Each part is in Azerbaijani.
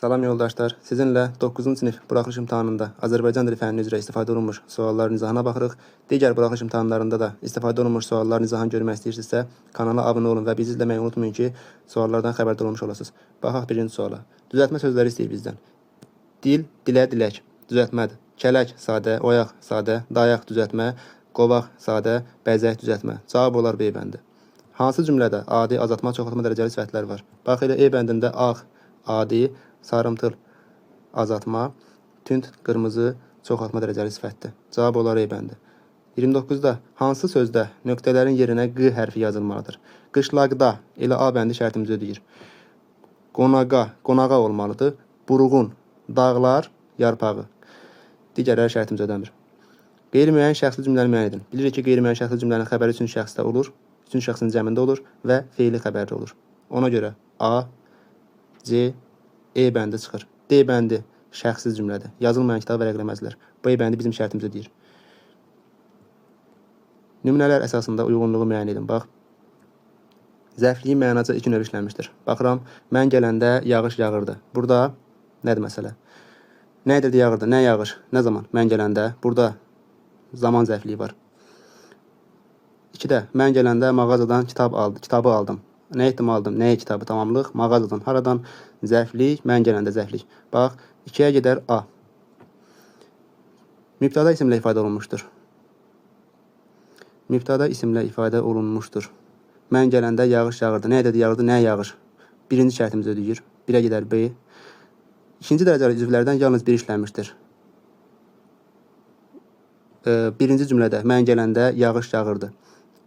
Salam yoldaşlar, sizinlə 9-cu sinif buraxılış imtahanında Azərbaycan dili fənni üzrə istifadə olunmuş sualların izahına baxırıq. Digər buraxılış imtahanlarında da istifadə olunmuş sualların izahını görmək istəyirsinizsə, kanala abunə olun və bizi izləməyi unutmayın ki, suallardan xəbərdar olmuş olasınız. Baxaq birinci suala. Düzəltmə sözləri istəyir bizdən. Dil, dilə, dilək. Düzəltmədir. Kələk, sadə, oyaq, sadə, dayaq, düzəltmə, qovaq, sadə, bəzək, düzəltmə. Cavab olar B bəndi. Hansı cümlədə adi, azaltma, çoxaltma dərəcəli sifətlər var? Bax elə E bəndində ağ, adi, sarımtıl, azaltma, tünd, qırmızı, çoxaltma dərəcəli sifətdir. Cavab olar E bəndi. 29-da hansı sözdə nöqtələrin yerinə q hərfi yazılmalıdır? Qışlaqda elə A bəndi şərtimizi ödəyir. Qonağa, qonağa olmalıdır. Buruğun, dağlar, yarpağı. Digərləri şərtimizi ödəmir. Qeyri-müəyyən şəxsli cümləni müəyyən edin. Bilirik ki, qeyri-müəyyən şəxsli cümlənin xəbəri üçüncü şəxsdə olur, üçüncü şəxsin cəmində olur və feili xəbərli olur. Ona görə A, C, E bəndi çıxır. D bəndi şəxsiz cümlədir. Yazılmayan kitabı vərəqləməzlər. B bəndi bizim şərtimizi deyir. Nümunələr əsasında uyğunluğu müəyyən edin. Bax. Zərfliyin mənaca iki növ işlənmişdir. Baxıram, mən gələndə yağış yağırdı. Burada nədir məsələ? Nə edirdi yağırdı? Nə yağış? Nə zaman? Mən gələndə. Burada zaman zərfliyi var. 2-də mən gələndə mağazadan kitab aldı, kitabı aldım. Nə etdim aldım? Nəyə kitabı? Tamamlıq. Mağazadan. Haradan? Zərflik. Mən gələndə zərflik. Bax, 2-yə gedər A. Mübtəda isimlə ifadə olunmuşdur. Mübtəda isimlə ifadə olunmuşdur. Mən gələndə yağış yağırdı. Nə edirdi yağırdı? Nə yağış? Birinci şərtimizi ödəyir. 1-ə gedər B. İkinci dərəcəli üzvlərdən yalnız biri işlənmişdir. Birinci cümlədə mən gələndə yağış yağırdı.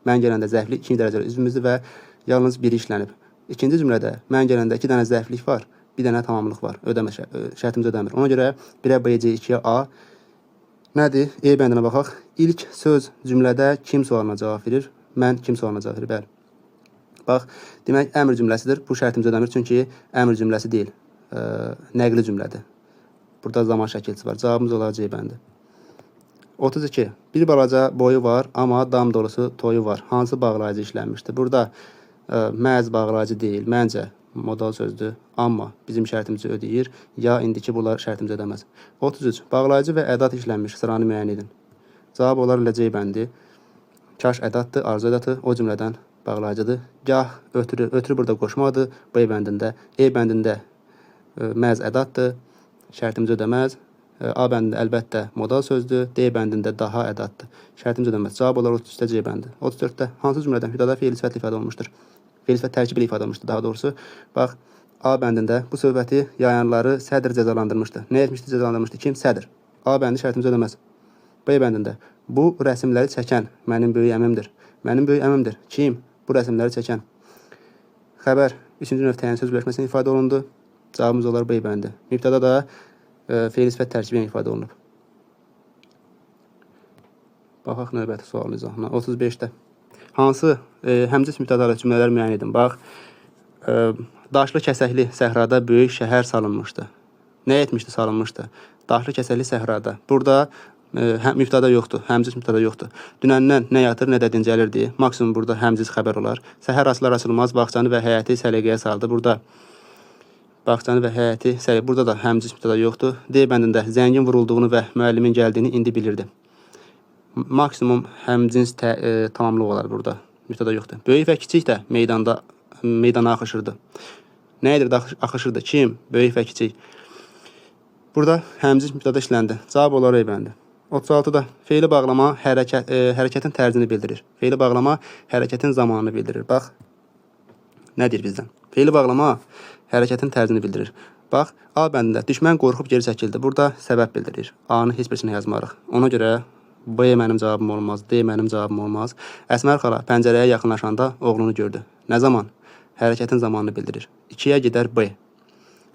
Mən gələndə zərflik ikinci dərəcəli üzvümüzdür və yalnız biri işlənib. İkinci cümlədə mən gələndə iki dənə zərflik var, bir dənə tamamlıq var. Ödəmə şərtimiz ödəmir. Ona görə 1-ə B, C, 2-yə A nədir? E bəndinə baxaq. İlk söz cümlədə kim sualına cavab verir? Mən kim sualına cavab verir? Bəli. Bax, demək əmr cümləsidir. Bu şərtimiz ödəmir çünki əmr cümləsi deyil, nəqli cümlədir. Burada zaman şəkilçisi var. Cavabımız olar C bəndi. 32. Bir balaca boyu var, amma dam dolusu toyu var. Hansı bağlayıcı işlənmişdir? Burada məhz bağlayıcı deyil, məncə modal sözdür. Amma bizim şərtimizi ödəyir. Ya indiki bunlar şərtimizi ödəməz. 33. Bağlayıcı və ədat işlənmiş sıranı müəyyən edin. Cavab olar elə C bəndi. Kaş ədaddır, arzu ədatı, o cümlədən bağlayıcıdır. Gah, ötürü, ötürü burada qoşmadır. B bəndində, E bəndində məhz ədaddır. Şərtimizi ödəməz. A bəndində əlbəttə modal sözdür. D bəndində daha ədaddır. Şərtimizi ödəməz. Cavab olar 33-də C bəndi. 34-də hansı cümlədə mübtəda feili sifətlə ifadə olunmuşdur? Feili sifət tərkibi ilə ifadə olunmuşdur daha doğrusu. Bax, A bəndində bu söhbəti yayanları sədr cəzalandırmışdı. Nə etmişdi cəzalandırmışdı? Kim? Sədr. A bəndi şərtimizi ödəməz. B bəndində bu rəsimləri çəkən mənim böyük əmimdir. Mənim böyük əmimdir. Kim? Bu rəsimləri çəkən. Xəbər üçüncü növ təyin söz birləşməsində ifadə olundu. Cavabımız olar B bəndi. Mübtəda da feili sifət tərkibi ilə ifadə olunub. Baxaq növbəti sualın izahına. 35-də. Hansı həmcins mübtədalı cümlələr müəyyən edin? Bax, daşlı kəsəkli səhrada böyük şəhər salınmışdı. Nə etmişdi salınmışdı? Daşlı kəsəkli səhrada. Burada mübtəda yoxdur, həmcins mübtəda yoxdur. Dünəndən nə yatır, nə də dincəlirdi. Maksimum burada həmcins xəbər olar. Səhər açılar açılmaz bağçanı və həyəti səliqəyə saldı. Burada bağçanı və həyəti səliqə. Burada da həmcins mübtəda yoxdur. D bəndində zəngin vurulduğunu və müəllimin gəldiyini indi bilirdi. Maksimum həmcins tamamlıq olar burada. Mübtəda yoxdur. Böyük və kiçik də meydana axışırdı. Nə edirdi? Axışırdı. Kim? Böyük və kiçik. Burada həmcins mübtəda işləndi. Cavab olar E bəndi. 36-da feili bağlama hərəkətin tərzini bildirir. Feili bağlama hərəkətin zamanını bildirir. Bax, nə deyir bizdən? Feili bağlama hərəkətin tərzini bildirir. Bax, A bəndində düşmən qorxub geri çəkildi. Burada səbəb bildirir. A-nı heç birisini yazmarıq. Ona görə B mənim cavabım olmaz, D mənim cavabım olmaz. Əsmər xala pəncərəyə yaxınlaşanda oğlunu gördü. Nə zaman? Hərəkətin zamanını bildirir. 2-yə gedər B.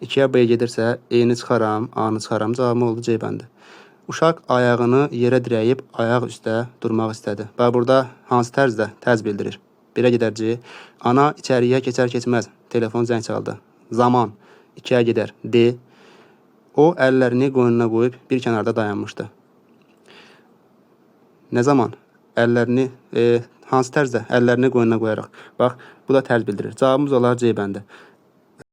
2-yə B gedirsə, E-ni çıxaram, A-nı çıxaram. Cavabım oldu C bəndi. Uşaq ayağını yerə dirəyib ayaq üstə durmaq istədi. Bax, burada hansı tərzdə? Tərz bildirir. 1-ə gedər C. Ana içəriyə keçər keçməz telefon zəng çaldı. Zaman 2-yə gedər D. O əllərini qoynuna qoyub bir kənarda dayanmışdı. Nə zaman? Əllərini hansı tərzdə? Əllərini qoynuna qoyaraq. Bax, bu da tərz bildirir. Cavabımız olar C bəndi.